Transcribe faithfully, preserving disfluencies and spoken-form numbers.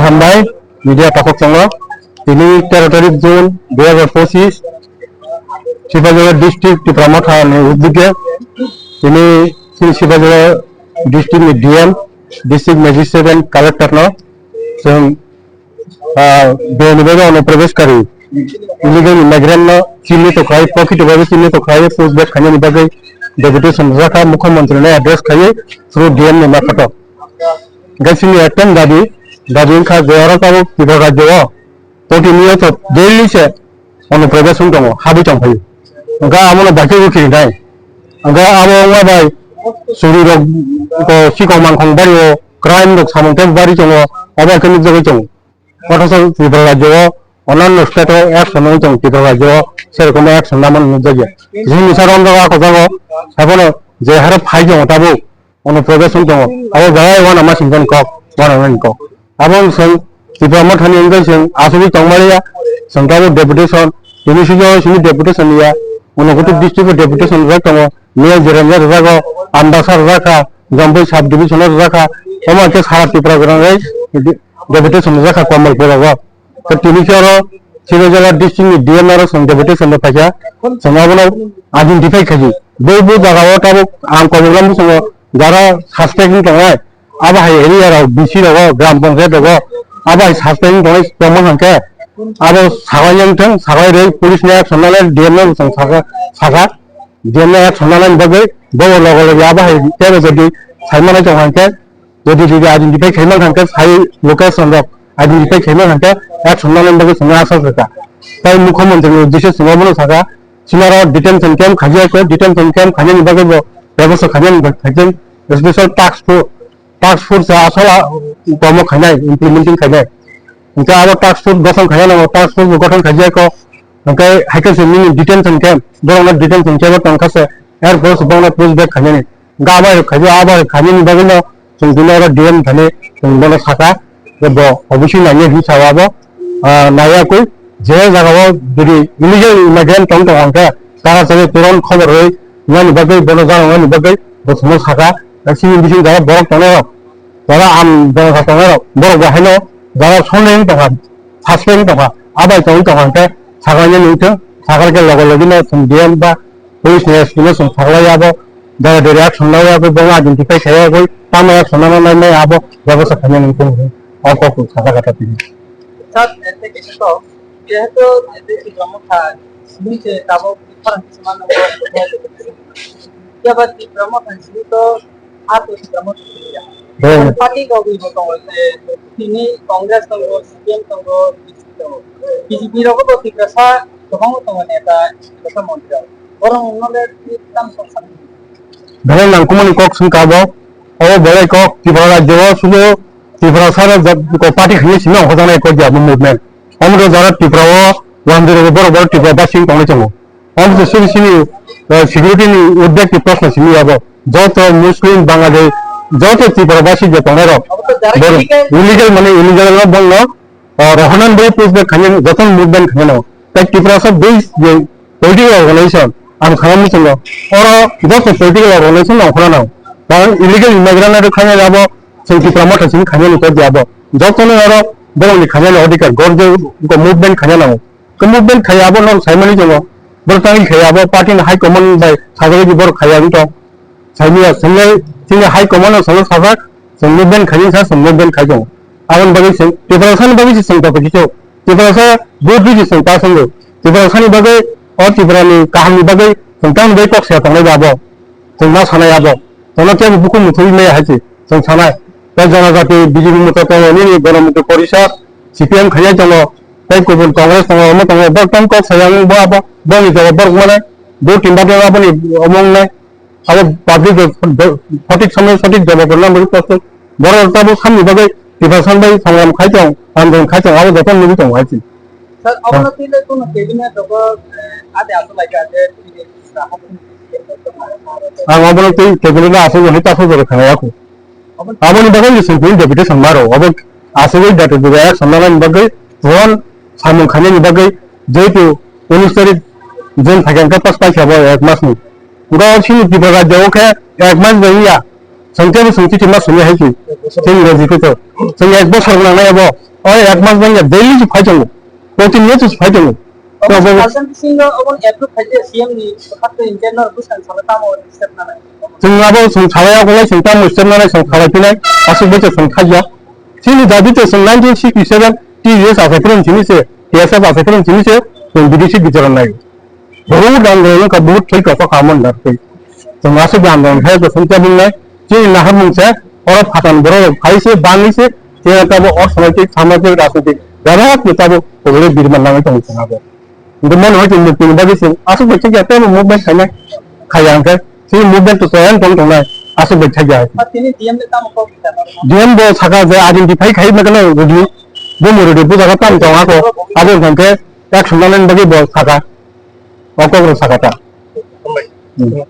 Hambai, media takhuk tongo. Tini tero tarik June dui hajar pochis, Sibajora district Tipra Motha ni uddige. Tini chini Sibajora district ni D M, district magistrate and collector no chwng, ah, bini bagwi ono probesh kari illegal immigrant no chini to khai, pokito bagwi chini to khai, push back khainani bagwi deputation rwkha, mukhyamantri no address khai through D M ni maphato. Hingke chini ekdom dabi, dabi wngkha je oro tabuk Tripura rajyo o continue to daily se ono probesh wng tongo, habwi tong phaio. Hingke abono baikhe bo khirinai. Hingke abo wngma bai churi rok, ko sikok mangkhong bari o, crime rok samung tei bari tongo, abo khe nukjagwi tongo. Kothok Tripura rajyo o onanno state o action wngwi tongo, Tripura rajyo o serokom action nangmani nukjakya. Chini sara wngjago, ako jago, abono je hare phai tongo tabuk. Ono probesh wng tongo. Abo belai uanama singkon kok, uanama ni kok. Abo wng chwng Tripura Mothani wngwi chwng asugwi tongmaliya, chwng tabuk deputation, tini sujo sini deputation ya, Unakoti district o deputation rwjak tongo, Miya Jiranja rwjago, Ambasa rwjakha, Jampui sub division o rwjakha, omo khe sara Tripura gwnangwi deputation rwjakha Kamalpur rogo. Tei tini khe oro Sibajala district ni D M aro chwng deputation rok phaikha, chwng abono identify khaidi. Bo bo jaga o tabuk ang koboklam bwskango jara suspect wng tongnai, abo hai area rok B C rogo, gram panchayat rogo, abo hai suspect wng tongnai tongma hwnkhe abo saklai yang thung, saklai rwi police ni action nanai D M no chwng saka, saka D M no action nanani bagwi bo logo logi abo hai tebo jodi saimano tong hwnkhe, jodi jodi identify khaima hwnkhe sai location rok identify khaima hwnkhe action nanani bagwi chwng asa saka. Tai mukhyamantri ni uddesyo chwng abono saka, sinaro detention camp khaijak khe, detention camp khainani bagwi bo bebosta khainani bagwi khaijak special task force, task force asala promo khainai, implementing khainai. Hingke abo task force gothon khainai, task force gothon khaijak khe, hingke haikhe se nini detention camp, borokno detention camp o tongkha se, air force borokno push back khainani. Hingke abo hai khaijak, abo hai khainani bagwino chwng tini oro D M thani chwng bono saka, je bo obviously nangya hinwi sao abo, ah, naiya koi je jaga o jodi illegal immigrant tong tong hingke, tara tari turon khobor rwi nani bagwi bono jana nani bagwi bo chwngno saka, sini bising jaga borok tongnai rok, jaga am jaga tongnai rok, borok bo haino jaga songnai tongkha, saslai tongkha, abai tongwi tongkha hingke sakalaina nungthung, sakal khe loge loge no chwng D M ba police ni S P no chwng saklai abo, jaga de reaction nai abo, bo identify khai abo, tamo reaction nai nai abo, bebosta khaina nungthung, o kok sakha kata tini. Sir, ete kisa to, jehetu ete si jomo kha, sini se tabo different se mano. Yaba si jomo kha sini to, ato si jomo kha. Hmm. Party ko bi boto se, sini Congress tongo, C P M tongo, B J P tongo. B J P rogo bo Tiprasa kwbangma tongo neta, Tiprasa montri rok. Borok no le tam sok sam. Belai nangkukmani kok swngkha bo. Obo belai kok Tripura rajyo o sudu Tiprasa rok ko party hinwi simi ongkhojaknai kok ya bo movement. Omo jara Tripura o wanjwi rok borok borok Tripura basing tongnai tongo. Omo se sini sini, eh, security ni uddek ni proshno simi abo. Joto Muslim, Bangladesh, joto Tripura basi je tongnai rok. Borok illegal mane illegal no bongno, ah, rohornani bagwi push back khainani jotono movement khainani. Tai Tiprasa base je political organization, ang khana muchungo, oro joto political organization no khorana. Karon illegal immigrant aro khainani abo chwng Tipra Motha simi khainani kok di abo. Jotono oro borokni khainani odhikar, gorje movement khainani. Khe movement khai abo norok saimani tongo. Borok tangwi khai abo party ni high command bai sajagwi borok khai abo tong. Saimanya, chwngno chini high command no chwngno sajak, chwng movement khai sa, chwng movement khai tongo. Aboni bagwi chwng Tiprasa ni bagwi se chwng tongthokicho. Tiprasa vote rwi se chwng ta swngo. Tiprasa ni bagwi, o Tripura ni kaham ni bagwi chwng tamni bagwi kok saya tongnai ba abo. Chwng ma sanai abo. Chwngno tei bukhuk muthungwi maya hai se chwng sanai. Tei janajati B J P moto tongo, nini Ganamutti Porishad, C P M khainai tongo, tei kubun Congress tongo, omo tongo, borok tang kok saya wng bo abo, boni jaga borok mane, bo tinda borok aboni omo wngnai. Abo public rok sotik somoy sotik jawab rwna bagwi kostok. Borok tabuk samni bagwi preparation bai songram khai tong, andolon khai tong, abo joto nugwi tongo hai se. Sir, obono twi le kono cabinet rogo, eh, ade aswk lai kha je, twi le sra ha tong. Ang obono twi cabinet no aswk hwnwi ta sojoro khanai ako. Aboni bagwi ni sengkung deputation maro, obo aswk data data action nanani bagwi, ron samung khainani bagwi, jehetu unis tarik June phaikha hwnkhe pass paikha bo ek mas ni. Hwnkhe o chini Tripura rajya o khe ek mas bai wngya, sengkhe bo sengchi tima songya hai se, chini rajya khe to. Chwng ek bosor gwnang nai abo. O ek mas bangya daily se phai tongo. Protiniyot se phai tongo. Obo Tongo. Kalsan bisingo obo approve khaide C M ni, hato engineer busan sala tamo step nanai. Chwng abo chwng salai ya, okolai chwng tamo step nanai, chwng salai pinai, aswk bai chwng khaja. Chini dabi to chwng nineteen sixty-seven T U S asai philung chini se, T S F asai philung chini se, chwng B D C bicharan nai. Borok rang rang wngkha, buhut thwi koso khamon da thwi. Chwng aswk rang rang khe chwng tabuk nai. Chini nahar mung se, oro phatar borok rok phai se, bangwi se, chini tabo or samai twi samai twi rajnitik. Jaga ni tabo kogole birman nangwi tong chwng abo. Hingke mon hoi chwng mukti ni bagwi chwng aswk bai chwng ya tei movement khainai. Khaiya hingke chini movement to chwng tong tongnai. Aswk bai chwng ya. Tini D M le tamo kok D M bo saka je identify khai na kano rudi. Bo mo rudi bo jaga tam tong ako. Abo hingke action nanani bagwi bo saka. O kok rok saka ta. Hmm.